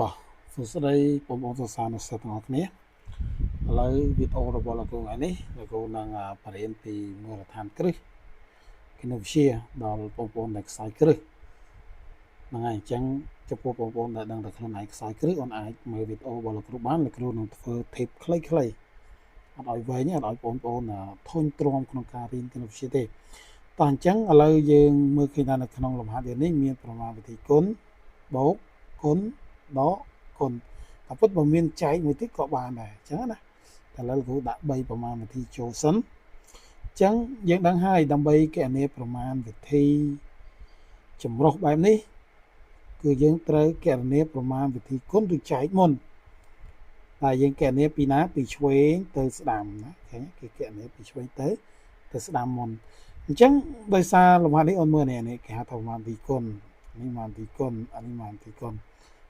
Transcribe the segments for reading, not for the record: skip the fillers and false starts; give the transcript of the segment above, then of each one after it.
តោះសួស្តីបងប្អូនសិស្សានុសិស្សទាំងអស់គ្នាឥឡូវវីដេអូរបស់លោកគ្រូថ្ងៃនេះលោកគ្រូនឹងបង្រៀនពីមូលដ្ឋានគ្រឹះគណិតវិទ្យាដល់បងប្អូនដែលខ្សោយគ្រឹះហ្នឹងហើយអញ្ចឹងចំពោះបងប្អូនដែលដឹងតែខ្លួនឯងខ្សោយគ្រឹះអូនអាចមើលវីដេអូរបស់លោកគ្រូបានលោកគ្រូនឹងធ្វើ tip ខ្លីៗអត់ឲ្យវែងទេអត់ឲ្យបងប្អូនធុញទ្រាំក្នុងការរៀនគណិតវិទ្យាទេតោះអញ្ចឹងឥឡូវយើងមើលឃើញថានៅក្នុងលំហាត់រៀននេះមានប្រមាណវិធីគុណបូកគុណដកគុណតែពិតបើមានចែកមួយទៀតក៏បានដែរអញ្ចឹងណាតែឥឡូវគ្រូដាក់3ប្រមាណវិធីចូលសិនអញ្ចឹងយើងដឹងហើយដើម្បីគណនាប្រមាណវិធីចម្រុះបែបនេះគឺយើងត្រូវគណនាប្រមាណវិធីគុណឬចែកមុនតែយើងគណនាពីណាពីឆ្វេងទៅស្ដាំណាឃើញគេគណនាពីឆ្វេងទៅទៅស្ដាំមុនអញ្ចឹងដោយសារលំហាត់នេះអូនមើលនេះនេះគេហៅថាប្រមាណវិធីគុណនេះប្រមាណវិធីគុណអានេះប្រមាណវិធីគុណ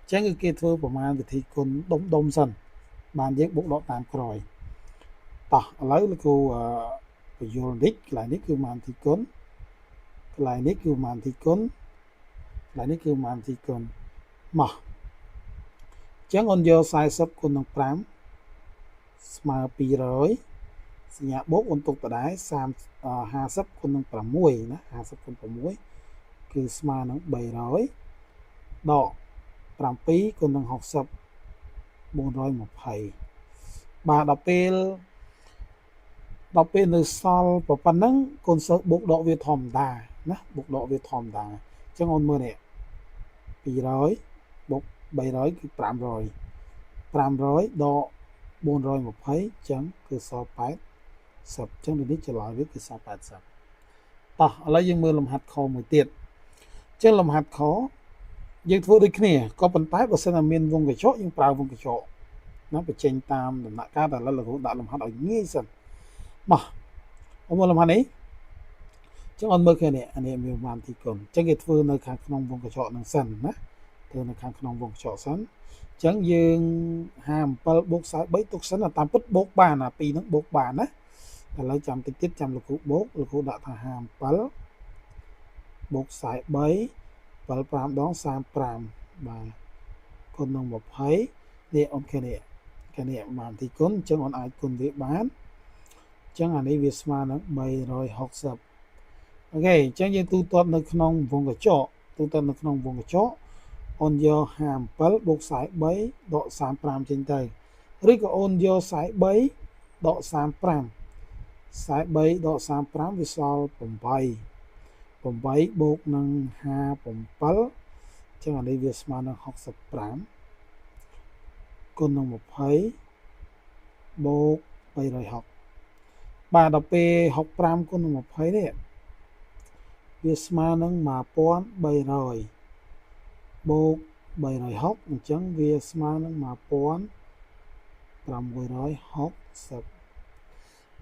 អញ្ចឹងគឺគេធ្វើប្រមាណវិធីគុណដុំដុំសិនបានយើងបុកដកតាមក្រោយតោះឥឡូវលោកគ្រូបញ្យល់បន្តិចកន្លែងនេះគឺប្រមាណវិធីគុណកន្លែងនេះគឺប្រមាណវិធីគុណកន្លែងនេះគឺប្រមាណវិធីគុណមកអញ្ចឹងអូនយក40គុណនឹង5ស្មើ200សញ្ញាបូកអូនទុកដដែល30 50គុណនឹង6ណា50គុណ6គឺស្មើនឹង300ដក7គុណនឹង60 420បាទដល់ពេលដល់ពេលនៅសល់ប៉ុណ្ណឹងកូនសិស្សបូកដកវាធម្មតាណាបូកដកវាធម្មតាអញ្ចឹងអូនមើលនេះ200បូក300គឺ500 500ដក420អញ្ចឹងគឺសល់80អញ្ចឹងនេះចម្លើយវាគឺសល់80តោះឥឡូវយើងមើលលំហាត់ខមួយទៀតអញ្ចឹងលំហាត់ខ យើងធ្វើដូចគ្នាក៏ប៉ុន្តែបើសិនតែមានវងកញ្ចក់យើងប្រើវងកញ្ចក់ណាបញ្ចេញតាមដំណាក់កាលតែឥឡូវលោកគ្រូដាក់លំហាត់ឲ្យងាយសិនមកអមលំហាត់នេះចឹងអត់មើលឃើញនេះអានេះមានប្រមាណទីគុណអញ្ចឹងគេធ្វើនៅខាងក្នុងវងកញ្ចក់នឹងសិនណាធ្វើនៅខាងក្នុងវងកញ្ចក់សិនអញ្ចឹងយើង57បូក43ទុកសិនតាមពិតបូកបានអាពីរហ្នឹងបូកបានណាឥឡូវចាំតិចទៀតចាំលោកគ្រូបូកលោកគ្រូដាក់ថា57បូក43 7 5ដង35បាទគុណនឹង20នេះអូនឃើញនេះឃើញនេះប្រមាណទីគុណអញ្ចឹងអូនអាចគុណវាបានអញ្ចឹងអានេះវាស្មើនឹង360OK អញ្ចឹងយើងទូទាត់នៅក្នុងវងកញ្ចក់ទូទាត់នៅក្នុងវងកញ្ចក់អូនយក57បូក43ដក35ចេញទៅឬក៏អូនយក43ដក35 43ដក35វាសល់8 8បូកនឹង57អញ្ចឹងអានេះវាស្មើនឹង65គុណនឹង20បូក360បាទដល់ពេល65គុណនឹង20នេះវាស្មើនឹង1300បូក360អញ្ចឹងវាស្មើនឹង1660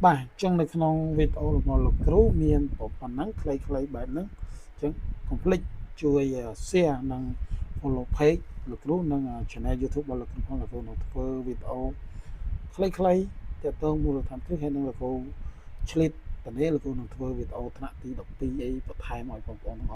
បាទអញ្ចឹងនៅក្នុងវីដេអូរបស់លោកគ្រូមានប៉ុណ្ណឹងខ្លីៗបែបហ្នឹងអញ្ចឹងកុំភ្លេចជួយ share និង follow page លោកគ្រូនិង channel YouTube របស់លោកគ្រូផងលោកគ្រូនឹងធ្វើវីដេអូខ្លីៗទាក់ទងមូលដ្ឋានគ្រឹះហើយនឹងលោកគ្រូឆ្លៀតតនេះលោកគ្រូនឹងធ្វើវីដេអូថ្នាក់ទី12អីបន្ថែមឲ្យបងប្អូនទាំងអស់